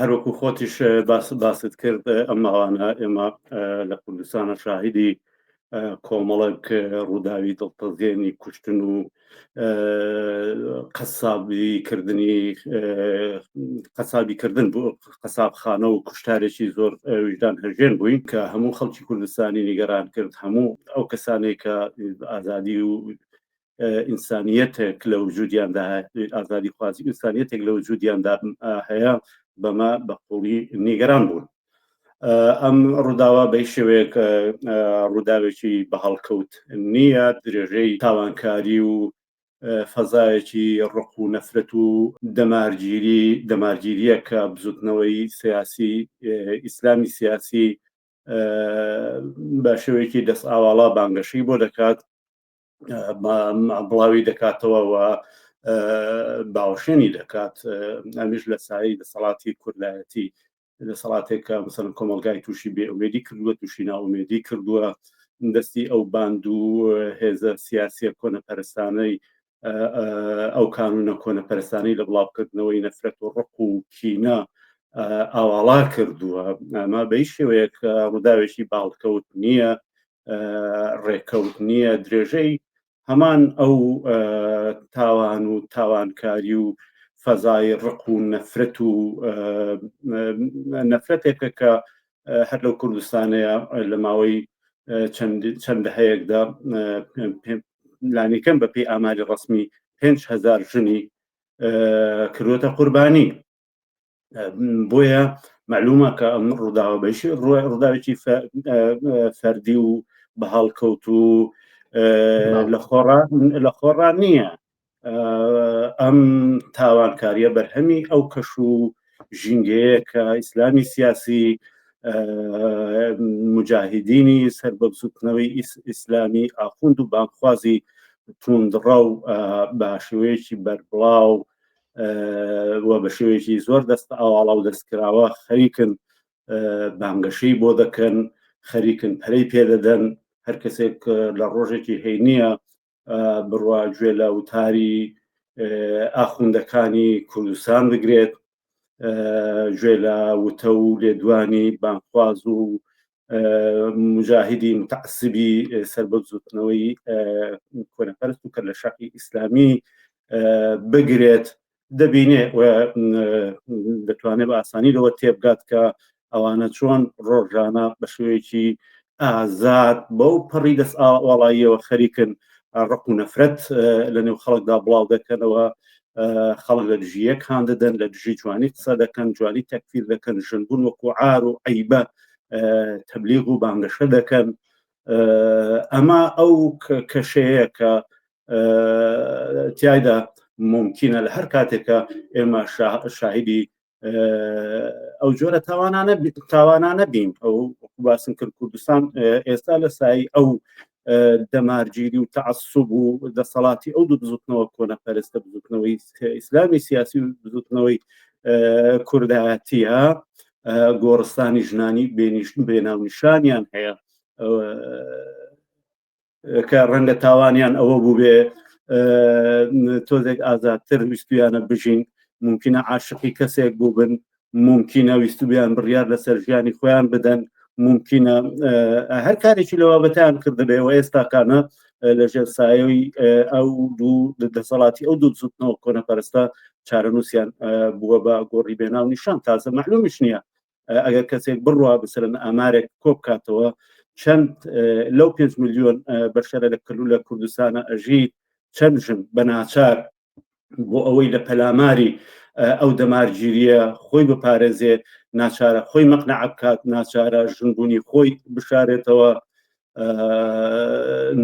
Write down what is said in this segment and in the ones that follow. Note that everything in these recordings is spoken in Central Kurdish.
هەروەکو خۆتیش باست کرد ئەم ماوانە ئێمە لە کوردستانە شاهیدی کۆمەڵێک ڕووداوی دڵتەزێنی کوشتن و قەسابی کردنی قەسابی کردن بۆ قەسابخانە و کوشتارێکی زۆر ویژدان هەژێن بووین کە هەموو خەڵکی کوردستانی نیگەران کرد هەموو ئەو کەسانێک کە ئازادی و ئینسانیەتێک لە وجودیاندا ئازادی خوازی ئینسانیەتێک لە وجودیاندا هەیە بەمە بە قوڵی نیگەران بوون ئەم ڕووداوە بە شێوەیەک ڕووداوێکی بە هەڵکەوت نییە درێژەی تاوانکاری و فەزایەکی ڕق و نەفرەت و دەمارگیری دەمارگیریە کە بزوتنەوەی سیاسی ئیسلامی سیاسی بە شێوەیەکی دەست ئاواڵا بانگەشەی بۆ دەکات بڵاوی دەکاتەوە و باوەشێنی دەکات ئەمیش لە سایەی دەسەڵاتی کوردایەتی دەسەڵاتێک کە مثلەن کۆمەڵگای تووشی بێئومێدی کردووە تووشی ناومێدی کردووە دەستی ئەو باند و هێزە سیاسیە کۆنەپەرستانەی ئەو کانونە کۆنەپەرستانەی لە بڵاوکردنەوەی نەفرەت و ڕق و کینە ئاواڵا کردووە ئەمە بە هیچ شێوەیەک ڕووداوێکی باڵکەوت نییە ڕێکەوت نییە درێژەی هەمان ئەو تاوان و تاوانکاری و فەزای ڕق و نەفرەت و نەفرەتێکە کە هەر لەو کوردستانەیە لە ماوەی چەند دەهەیەکدا لانیکەم بە پێی ئاماری ڕسمی 5هزار ژنی کردوەتە قوربانی بۆیە معلومە کە ئەم ڕووداوە بەشی ڕووداوێکی فەردی و بە هەڵکەوت و لە خۆڕا نییە ئەم تاوانکاریە بەرهەمی ئەو کەش و ژینگەیە کە ئیسلامی سیاسی مجاهدینی سەر بە بزوتنەوەی ئیسلامی ئاخوند و بانخوازی توندڕەو بە شێوەیەکی بەربڵاو و بە شێوەیەکی زۆر دەست ئاواڵا و دەستکراوە خەریکن بانگەشەی بۆ دەکەن خەریکن پەرەی پێدەدەن هەر کەسێک لە ڕۆژێکی هەینیە بڕوا گوێ لە وتاری ئاخوندەکانی کوردستان بگرێت گوێ لە وتە و لێدوانی بانخواز و مجاهیدی متعسبی سەر بە بزوتنەوەی کۆنەپەرست و کە لە شەقی ئیسلامی بگرێت دەبینێ دەتوانێت بە ئاسانی لەوە تێبگات کە ئەوانە چۆن ڕۆژانە بە شێوەیەکی ئازاد بەو پەڕی دەست ئاواڵاییەوە خەریکن ڕق و نەفرەت لە نێو خەڵکدا بڵاو دەکەنەوە خەڵک لە دژی یەک هان دەدەن لە دژی جوانی قسە دەکەن جوانی تەکفیر دەکەن ژنبوون وەکو عار و عیبە تەبلیغ و بانگەشە دەکەن ئەمە ئەو کەشەیە کە تایدا ممکنە لە هەر کاتێکە ئێمە شاهیدی ئەو جۆرە تاوانانە تاوانانە بین ئەو باسم کرد کوردستان ئێستا لە سای ئەو دەمارگیری و تعسب و دەسەڵاتی ئەو دوو بزوتنەوە کۆنەپەرستە بزوتنەوەی ئیسلامی سیاسی و بزوتنەوەی کوردایەتیە گۆڕستانی ژنانی بێنیشتن بێناونیشانیان هەیە کە ڕەنگە تاوانیان ئەوە بووبێ تۆزێک ئازادتر ویستویانە بژین ممکنە عاشقی کەسێک بووبن ممکنە ویستوبیان بڕیار لەسەر ژیانی خۆیان بدەن ممکنە هەر کارێکی لە بابەتیان کردبێ و ئێستاکانە لەژێر سایەی ئەو دوو دەسەڵاتی ئەو دوو بزوتنەوە کۆنەپەرستە چارەنووسیان بووە بە گۆڕی بێناو نیشان تازە معلومیش نییە ئەگەر کەسێک بڕوا بسەرن ئامارێک کۆبکاتەوە چەند لەو 5 میلیۆن بەشەرە لە کردو لە کوردستانە ئەژی چەند ژن بە ناچار بۆ ئەوەی لە پەلاماری ئەو دەمارگیریە خۆی بپارێزێ ناچارە خۆی مەقنع بکات ناچارە ژنبوونی خۆی بشارێتەوە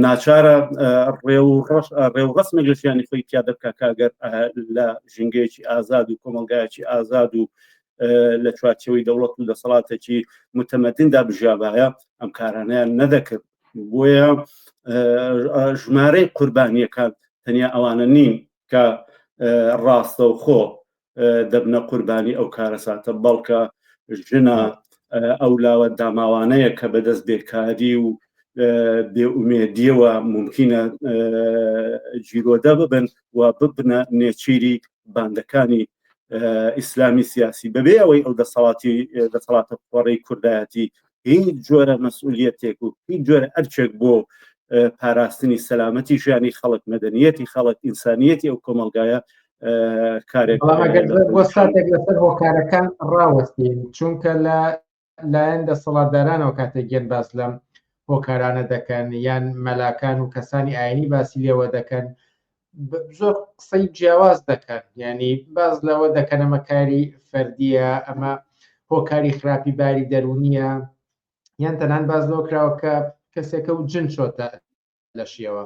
ناچارە ڕێوڕەسمێک لە ژیانی خۆی پیادە بکات کە ئەگەر لە ژینگەیەکی ئازاد و کۆمەڵگایەکی ئازاد و لە چوارچێوەی دەوڵەت و دەسەڵاتێکی متەمەدندا بژیابایە ئەم کارانەیان نەدەکرد بۆیە ژمارەی قوربانیەکان تەنیا ئەوانە نین کە ڕاستەوخۆ دەبنە قوربانی ئەو کارەساتە بەڵکە ژنە ئەو لاوە داماوانەیە کە بەدەست بێکاری و بێئومێدیەوە ممکنە گیرۆدە ببن و ببنە نێچیری باندەکانی. ئیسلامی سیاسی بەبێ ئەوەی ئەو دەسەڵاتی دەسەڵاتە قۆڕی کوردایەتی هیچ جۆرە مەسئولیەتێک و هیچ جۆرە ئەرچێک بۆ پاراستنی سەلامەتی ژیانی خەڵک مەدەنیەتی خەڵک ئینسانیەتی ئەو کۆمەلگایە کارێک بۆ ساتێک لەسەر هۆکارەکان ڕاوەستین چونکە لە لایەن دەسەڵاتدارانەوە کاتێک گەن باس لەم هۆکارانە دەکەن یان مەلاکان و کەسانی ئاینی باسی لێوە دەکەن زۆر قسەی جیاواز دەکەن ینی باز لەوە دەکەن ئەمە کاری فەردیە ئەمە هۆکاری خراپی باری دەرونیە یان تەنان باز لەوە کراوە کە کەسێکە و جن چۆتە لەشیەوە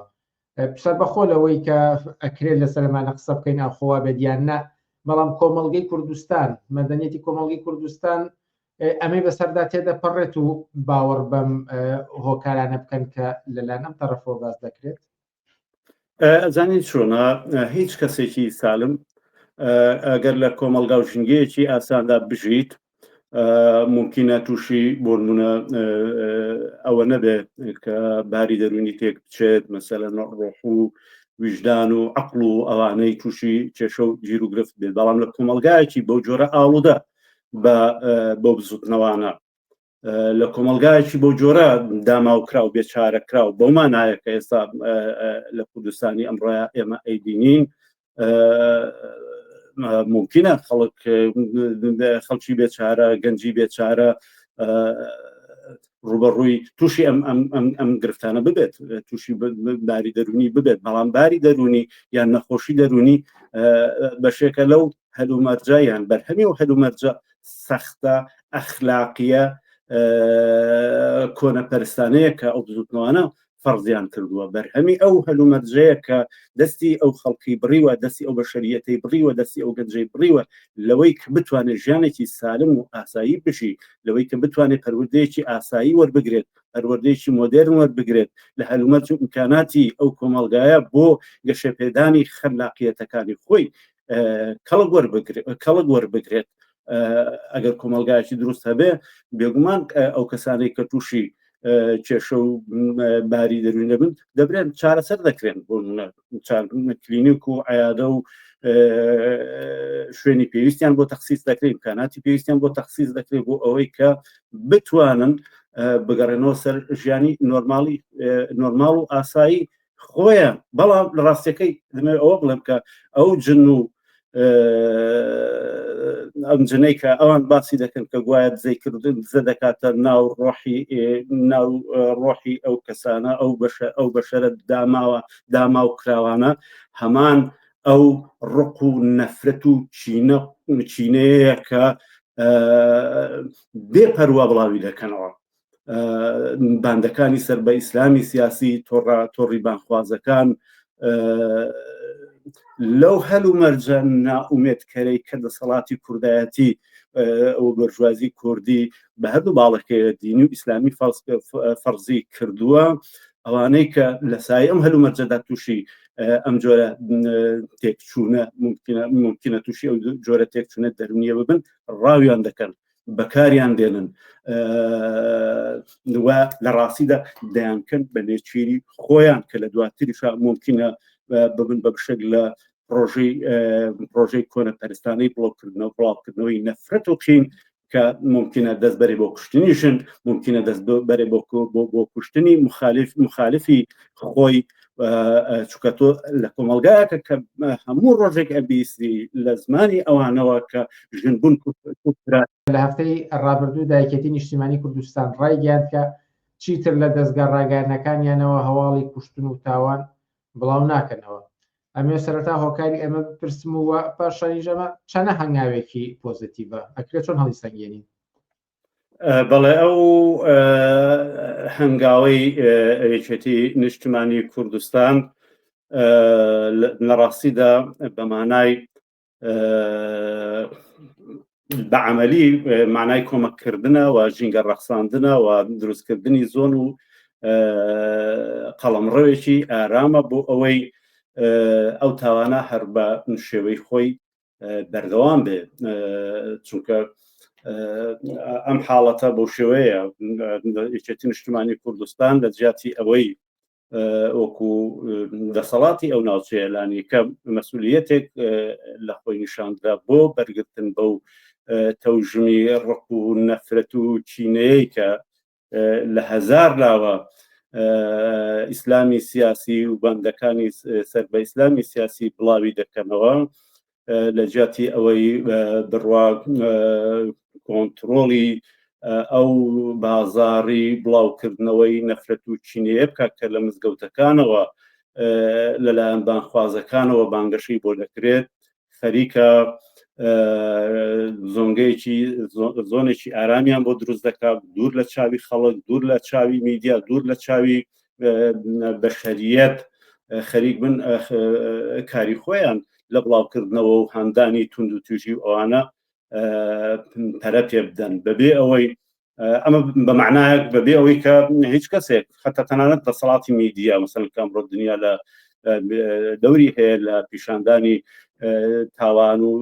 سەربەخۆ لەوەی کە ئەکرێت لەسەر ئەمانە قسە بکەین ئاخۆوا بێت یان نا بەڵام کۆمەڵگەی کوردستان مەدەنیەتی کۆمەڵگەی کوردستان ئەمەی بەسەردا تێدەپەڕێت و باوەڕ بەم هۆکارانە بکەن کە لەلایەن ئەم تەڕەفەوە باس دەکرێت. ئەزانی چۆنە هیچ کەسێکی سالم ئەگەر لە کۆمەڵگا و ژینگەیەکی ئاساندا بژیت ممکنە تووشی بۆنمونە ئەوە نەبێت کە باری دەرونی تێک بچێت مەسەلەن ڕۆح و ویژدان و عقل و ئەوانەی تووشی کێشە و گیر و گرفت بێت بەڵام لە کۆمەلگایەکی بەو جۆرە ئاڵوودە بە بۆ بزوتنەوانە لە کۆمەلگایەکی بەو جۆرە داماوکراو بێچارەکراو بەو مانایە کە ئێستا لە کوردستانی ئەمڕۆ ئێمە ئەیبینین ممکنە خەڵک خەڵکی بێچارە گەنجی بێچارە ڕوبەڕووی تووشی ئەم ئەم ئەم ئەم گرفتانە ببێت تووشی باری دەرونی ببێت بەڵام باری دەرونی یان نەخۆشی دەرونی بەشێکە لەو هەلومەرجە یان بەرهەمی و هەلومەرجە سەختە ئەخلاقیە کۆنەپەرستانەیە کە ئەو بزوتنەوانە فەرزیان کردووە بەرهەمی ئەو هەلومەرجەیە کە دەستی ئەو خەڵکی بڕیوە دەستی ئەو بەشەریەتەی بڕیوە دەستی ئەو گەنجەی بڕیوە لەوەی کە بتوانێت ژیانێکی سالم و ئاسایی بژی لەوەی کە بتوانێت پەروەردەیەکی ئاسایی وەربگرێت پەروەردەیەکی مۆدێرن وەربگرێت لە هەلومەرج و ئیمکاناتی ئەو کۆمەڵگایە بۆ گەشەپێدانی خەلاقیەتەکانی خۆی کەڵک وەربگرێت کەڵک وەربگرێت ئەگەر کۆمەلگایکی دروست هەبێ بێگومان ئەو کەسانەی کە تووشی کێشە و باری دەروین دەبن دەبرێن چارەسەر دەکرێن بۆ کلینیک و عیادە و شوێنی پێویستیان بۆ تەخسیس دەکرێت امکاناتی پێویستیان بۆ تەخسیس دەکرێت بۆ ئەوەی کە بتوانن بگەڕێنەوە سەر ژیانی نۆرمالی نۆرماڵ و ئاسایی خۆیان بەڵام لە ڕاستیەکەی دەمەوێت ئەوە بڵێم کە ئەو جن و ئەم جنەی کە ئەوان باسی دەکەن کە گوایە دزەی کردن دزە دەکاتە ناو ڕۆحی ناو ڕۆحی ئەو کەسانە ئەو بەشە ئەو بەشەرە داماوە داما و کراوانە هەمان ئەو ڕق و نەفرەت و چینە چینەیە کە بێ پەروا بڵاوی دەکەنەوە باندەکانی سەر بە ئیسلامی سیاسی تۆڕە تۆڕی بانخوازەکان لەو هەل و مەرجە نائومێدکەرەی کە دەسەڵاتی کوردایەتی و بۆرژوازی کوردی بە هەردوو باڵەکەی دینی و ئیسلامی فەرزی کردووە ئەوانەی کە لە سای ئەم هەلومەرجەدا تووشی ئەم جۆرە تێکچوونە ممکنە تووشی ئەو جۆرە تێکچوونە دەرونیە ببن ڕاویان دەکەن بەکاریان دێنن و لە ڕاستیدا دەیانکەن بە نێچیری خۆیان کە لە دواتریشا ممکنە ببن بە بشێک لە پرۆژەی پرۆژەی کۆنە پەرستانەی بڵاوکردنەوە بڵاوکردنەوەی نەفرەت و قین کە ممکنە دەست بەرێ بۆ کوشتنی ژن ممکنە دەست بەرێ بۆ بۆ کوشتنی مخالف مخالفی خۆی چونکە تۆ لە کۆمەلگایەکە کە هەموو ڕۆژێک ئەبیسی لە زمانی ئەوانەوە کە ژنبوون کوشترا. لە هەفتەی ڕابردوودا یەکێتی نیشتیمانی کوردستان ڕایگەیاند کە چیتر لە دەزگا ڕاگەیاندنەکانیانەوە هەواڵی کوشتن و تاوان بڵاو ناکەنەوە. ئەمەوێ سەرەتا هۆکاری ئەمە بپرسم و پاشانیش ئەمە چەنە هەنگاوێکی پۆزیتیڤە ئەکرێ چۆن هەڵیسەنگێنین؟ بەڵێ ئەو هەنگاوەی یەکێتی نیشتمانی کوردستان لە ڕاستیدا بە مانای بە عملی مانای کۆمەککردنە و ژینگە ڕەخساندنە و دروستکردنی زۆن و قەڵەمڕەوێکی ئارامە بۆ ئەوەی ئەو تاوانە هەر بە شێوەی خۆی بەردەوام بێ چونکە ئەم حاڵەتە بۆ شێوەیە یەکێتی نیشتمانی کوردستان لە جیاتی ئەوەی وەکو دەسەڵاتی ئەو ناوچەیە لانی کە مەسئولیەتێک لە خۆی نیشاندرا بۆ بەرگرتن بەو تەوژمی ڕق و نەفرەت و چینەیە کە لە هەزار لاوە ئیسلامی سیاسی و بەندەکانی سەر بە ئیسلامی سیاسی بڵاوی دەکەنەوە لە جیاتی ئەوەی بڕوا کۆنتترۆڵی ئەو بازاری بڵاوکردنەوەی نەفرەت و چینەیە بکات کە لە مزگەوتەکانەوە لەلایەن بانخوازەکانەوە بانگەشەی بۆ دەکرێت خەریکە زۆنگەیەکی زۆنێکی ئارامیان بۆ دروست دەکات دوور لە چاوی خەڵک دوور لە چاوی میدیا دوور لە چاوی بەشەریەت خەریک بن کاری خۆیان لە بڵاوکردنەوە و هاندانی تونند و توژی و ئەوانە پەرە پێ بدەن بەبێ ئەوەی ئەمە بە معنایەک بەبێ ئەوەی کە هیچ کەسێک حتا تەنانەت دەسەڵاتی میدیا مەسەن کە ئەمڕۆ دنیا لە دەوری هەیە لە پیشاندانی تاوان و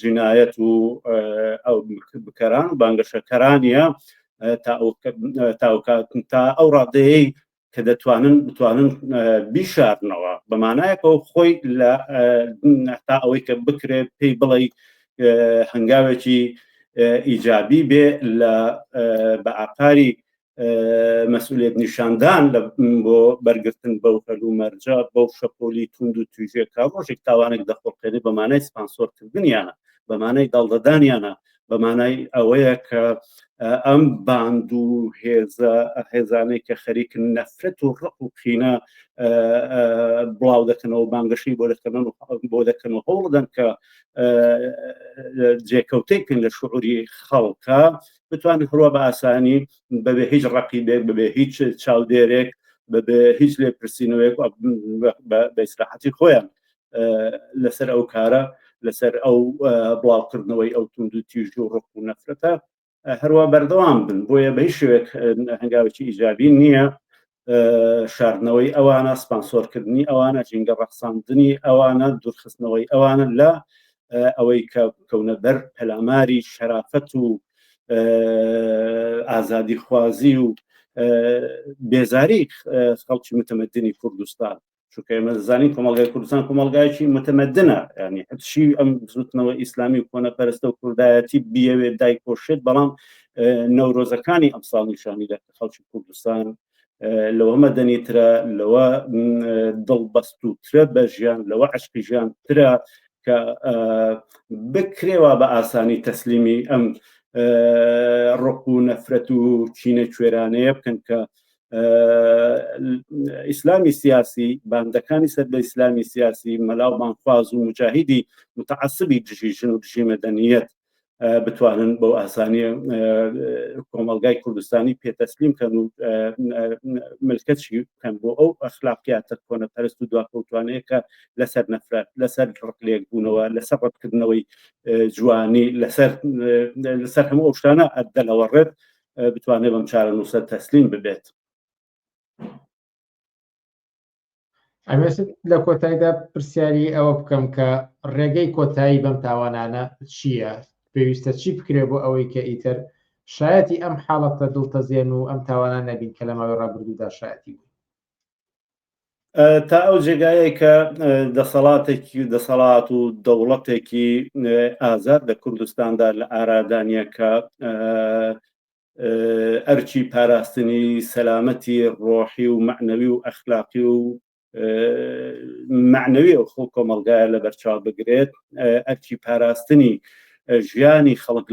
جینایەت و ئەو بکەران و بانگەشەکەرانە تا تا ئەو ڕادەیەی کە دەتوانن بتوانن بیشارنەوە بە مانایەکەوە خۆی لە تا ئەوەی کە بکرێت پێی بڵێ هەنگاوێکی ئیجابی بێ لە بە ئاقاری مەسئولێت نیشاندان لە بۆ بەرگرتن بەو هەلومەرجە بەو شەپۆلی توند و توژێکە ڕۆژێک تاوانێک دەخۆڵقێنێ بە مانای سپانسۆرکردنیانە بە مانای داڵدەدانیانە بە مانای ئەوەیە کە ئەم باند و هێزە هێزانەی کە خەریکن نەفرەت و ڕق و قینە بڵاو دەکەنەوە بانگەشەی بۆ دەکەن بۆ دەکەن و هەوڵدەن کە جێکەوتەی بکەن لە شعوری خەڵکە بتوانن هەروە بە ئاسانی بەبێ هیچ ڕقیبێک بەبێ هیچ چاودێرێک بەبێ هیچ لێپرسینەوەیەک بە ئیسراحەتی خۆیان لەسەر ئەو کارە لەسەر ئەو بڵاوکردنەوەی ئەو توند و تیژ و ڕق و نەفرەتە هەروە بەردەوام بن بۆیە بە هیچ شێوێک هەنگاوێکی ئیجابی نییە شاردنەوەی ئەوانە سپانسۆرکردنی ئەوانە ژینگە ڕەخساندنی ئەوانە دوورخستنەوەی ئەوانە لە ئەوەی کە کەونە بەر پەلاماری شەرافەت و ئازادیخوازی و بێزاری خەڵکی متەمەدنی کوردستان چونکە ئێمە دەزانین کۆمەڵگای کوردستان کۆمەڵگایەکی متمەدنە ینی هەرچی ئەم بزوتنەوە ئیسلامی و کۆنەپەرستە و کوردایەتی بیەوێت دایپۆشێت بەڵام نەورۆزەکانی ئەمساڵ نیشانی لە خەڵکی کوردستان لەوە مەدەنی ترە لەوە دڵبەستوترە بە ژیان لەوە عشقی ژیان ترە کە بکرێوا بە ئاسانی تەسلیمی ئەم ڕق و نەفرەت و چینە کوێرانەیە بکەن کە ئیسلامی سیاسی باندەکانی سەر بە ئیسلامی سیاسی مەلا و بانخواز و مجاهیدی متعصبی دژی ژن و دژی مەدەنیەت بتوانن بەو ئاسانیە کۆمەلگای کوردستانی پێتەسلیم کەن و ملکەچی بکەن بۆ ئەو ئەخلاقیاتە کۆنەپەرست و دواکەوتوانەیە کە لەسەر نەفرەت لەسەر ڕقلێک بوونەوە لەسەر ڕەتکردنەوەی جوانی لەسەر لەسەر هەموو ئەو شتانە ئەدەلەوەڕێت بتوانێت بەم چارەنووسە تەسلیم ببێت. ئەمێست لە کۆتاییدا پرسیاری ئەوە بکەم کە ڕێگەی کۆتایی بەم تاوانانە چییە؟ پێویستە چی بکرێ بۆ ئەوەی کە ئیتر شایەتی ئەم حاڵەتە دڵتەزێن و ئەم تاوانە نەبین کە لە ماوەی ڕابردوودا شایەتی بووین؟ تا ئەو جێگایەی کە دەسەڵاتێکی دەسەڵات و دەوڵەتێکی ئازاد لە کوردستاندا لە ئارادانە کە ئەرکی پاراستنی سەلامەتی ڕۆحی و مەعنەوی و ئەخلاقی و مەعنەوی ئەو خۆ کۆمەڵگایە لە بەرچاو بگرێت ئەرکی پاراستنی ژیانی خەڵک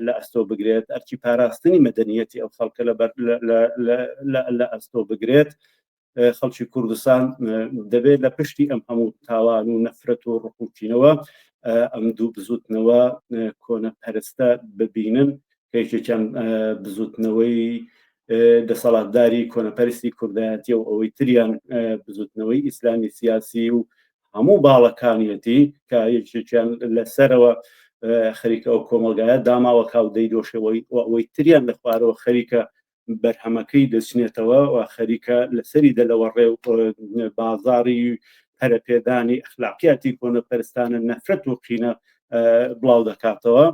لە ئەستۆ بگرێت ئەرکی پاراستنی مەدەنیەتی ئەو خەڵکە لە ئەستۆ بگرێت خەڵکی کوردستان دەبێت لە پشتی ئەم هەموو تاوان و نەفرەت و ڕقوچینەوە ئەم دوو بزوتنەوە کۆنە پەرستە ببینن کە یەکێکیان بزوتنەوەی دەسەڵاتداری کۆنەپەرستی کوردایەتی و ئەوەی تریان بزوتنەوەی ئیسلامی سیاسی و هەموو باڵەکانیەتی کە یەکێکیان لەسەرەوە خەریکە ئەو کۆمەلگایە داماوەکە و دەیدۆشەوەی ئەوەی تریان لە خوارەوە خەریکە بەرهەمەکەی دەچنێتەوە و خەریکە لەسەری دەلەوەڕێ و بازاری پەرەپێدانی ئەخلاقیاتی کۆنەپەرستانە نەفرەت و قینە بڵاو دەکاتەوە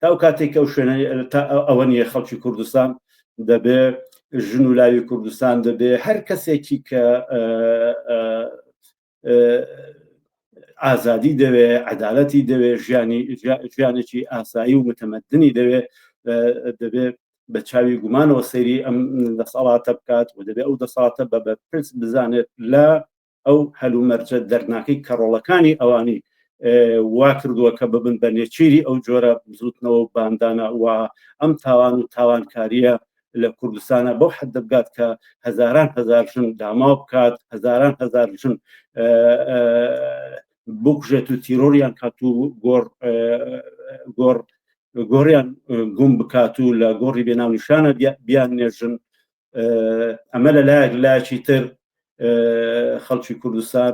تا ئەو کاتێک ئەو شوێنە تا ئەوە نییە خەڵکی کوردستان دەبێ. ژن و لاوی کوردستان دەبێ هەر کەسێکی کە ئازادی دەوێ عەدالەتی دەوێ ژیانی ژیانێکی ئاسایی و متەمەدنی دەوێ دەبێ بە چاوی گومانەوە سەیری ئەم دەسەڵاتە بکات و دەبێ ئەو دەسەڵاتە بە بەرپرس بزانێت لە ئەو هەلومەرجە دەردناکەی کە ڕۆڵەکانی ئەوانی وا کردووە کە ببن بە نێچیری ئەو جۆرە بزوتنەوە و باندانە و ئەم تاوان و تاوانکاریە لە کوردستانە بەو حەدە بگات کە هەزاران هەزار ژن داماو بکات هەزاران هەزار ژن بکوژێت و تیرۆریان کات و گۆڕ گۆڕ گۆڕیان گوم بکات و لە گۆڕی بێناونیشانە بیان نێژن ئەمە لە لایەک لایەکی تر خەڵکی کوردستان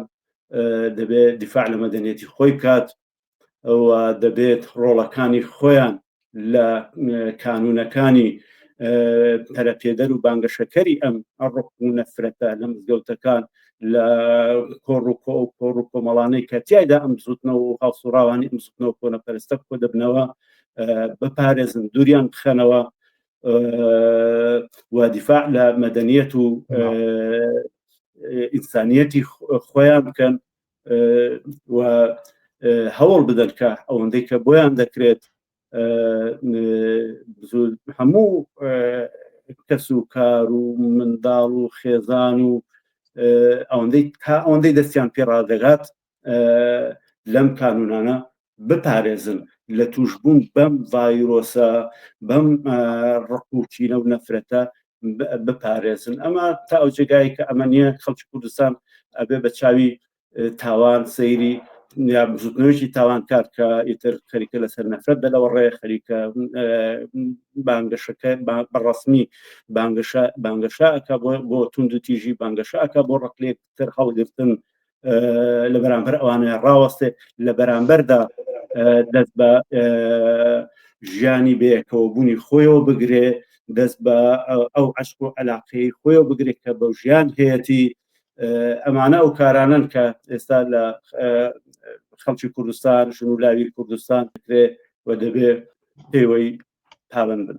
دەبێت دیفاع لە مەدەنیەتی خۆی بکات و دەبێت ڕۆڵەکانی خۆیان لە کانونەکانی پەرەپێدەر و بانگەشەکەری ئەم ڕق و نەفرەتە لە مزگەوتەکان لە کۆڕ و کۆ و کۆڕ و کۆمەڵانەی کە تیایدا ئەم بزوتنەوە و هاوسوڕاوانی ئەم بزوتنەوە کۆنەپەرستە کۆ دەبنەوە بپارێزن دووریان بخەنەوە و دیفاع لە مەدەنیەت و ئینسانیەتی خۆیان بکەن و هەوڵ بدەن کە ئەوەندەی کە بۆیان دەکرێت هەموو کەس و کار و منداڵ و خێزان و ئەوەندەی تا ئەوەندەی دەستیان پێڕادەگات لەم کانونانە بپارێزن لە توشبوون بەم ڤایرۆسە بەم ڕق و کینە و نەفرەتە بپارێزن ئەمە تا ئەو جێگای کە ئەمە نییە خەڵکی کوردستان ئەبێ بە چاوی تاوان سەیری یا بزوتنەوەیکی تاوانکار کە ئیتر خەریکە لەسەر نەفرەت دەلەوەڕێ خەریکە بانگەشەکە بە ڕسمی بانگەشە بانگەشە ئەکا بۆ تونند و تیژی بانگەشە ئەکا بۆ ڕقلێک تر هەڵگرتن لە بەرامبەر ئەوانە ڕاوەستێ لە بەرامبەردا دەست بە ژیانی بەیەکەوە بوونی خۆیەوە بگرێ دەست بە ئەو عشق و علاقەی خۆیەوە بگرێت کە بەو ژیان هەیەتی ئەمانە ئەو کارانن کە ئێستا لە خەڵکی کوردستان ژن و لاوی کوردستان دەکرێ و دەبێ پێوەی پابند بن.